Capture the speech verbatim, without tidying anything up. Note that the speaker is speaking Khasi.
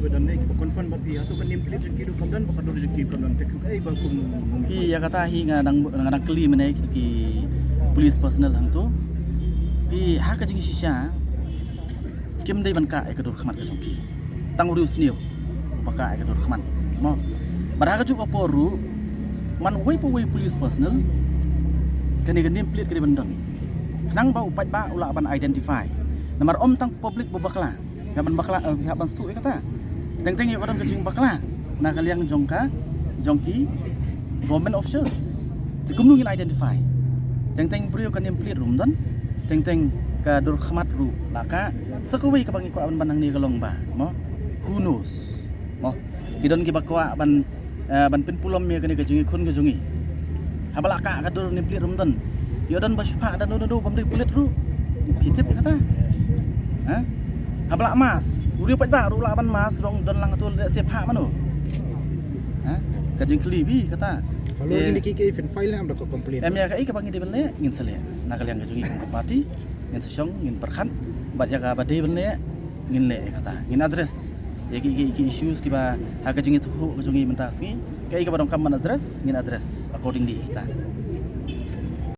Don ne ki ba confront bad phi, hato ka name plate jong ki ruh kam don, bad ka dur jong ki kam don, te kaei ba kum. Phi, ïa kata hi nga dang, nga dang kylli mynne ki, ki police personnel hangto. Phi, ha ka jingshisha kim dei ban kah ïa ka dur khmat ka jong ki. Tang u riewsniew ba kah ïa ka dur khmat, mo. Bad ha kajuh ka por ruh, man uwei pa uwei u police personnel, kane ka name plate ka dei ban don, khnang ba u paidbah u lah ban identify. Namar ym tang public ba bakla ka ban bakla, eh, hap ban sdang ïa kata. Teng teng ïoh ka don ka jingbakla na ka liang jong ka, jong ki government officials. Te kumno ngin identify? Teng teng briew ka name plate ruh ym don, teng teng ka dur khmat ruh la kah. Sa kawei kaba ngi kwah ban ban hangne ka long ba, mo, who knows? Mo, ki don kiba kwah ban, eh, ban pynpulom ïa kane ka jingïakhun ka jong ngi. Haba la kah ka dur name plate ruh ym don, ïoh don ba shiphah da uno uno bym dei pulit ruh. Phi tip ïa kata? Ha? Haba la mask, u riew paidbah ruh lah ban mask, ruh don lang hato leh shiphah mano. Ha? Ka jingkylli phi kata. Halor, eh, kine ki, ki phin file ne em da ka complaint? Em, ïa kaei kaba ngi dei ban leh ngin sa leh. Na ka liang ka jong ngi kum ka party ngin sa shong, ngin pyrkhat, bad ïa kaba dei ban leh ngin leh ïa kata, ngin address ïa ki, ki, ki issues kiba ha ka jingïathuhkhruh ka jong ngi mynta ka sngi. Kaei kaba donkam ban address ngin address accordingly kita.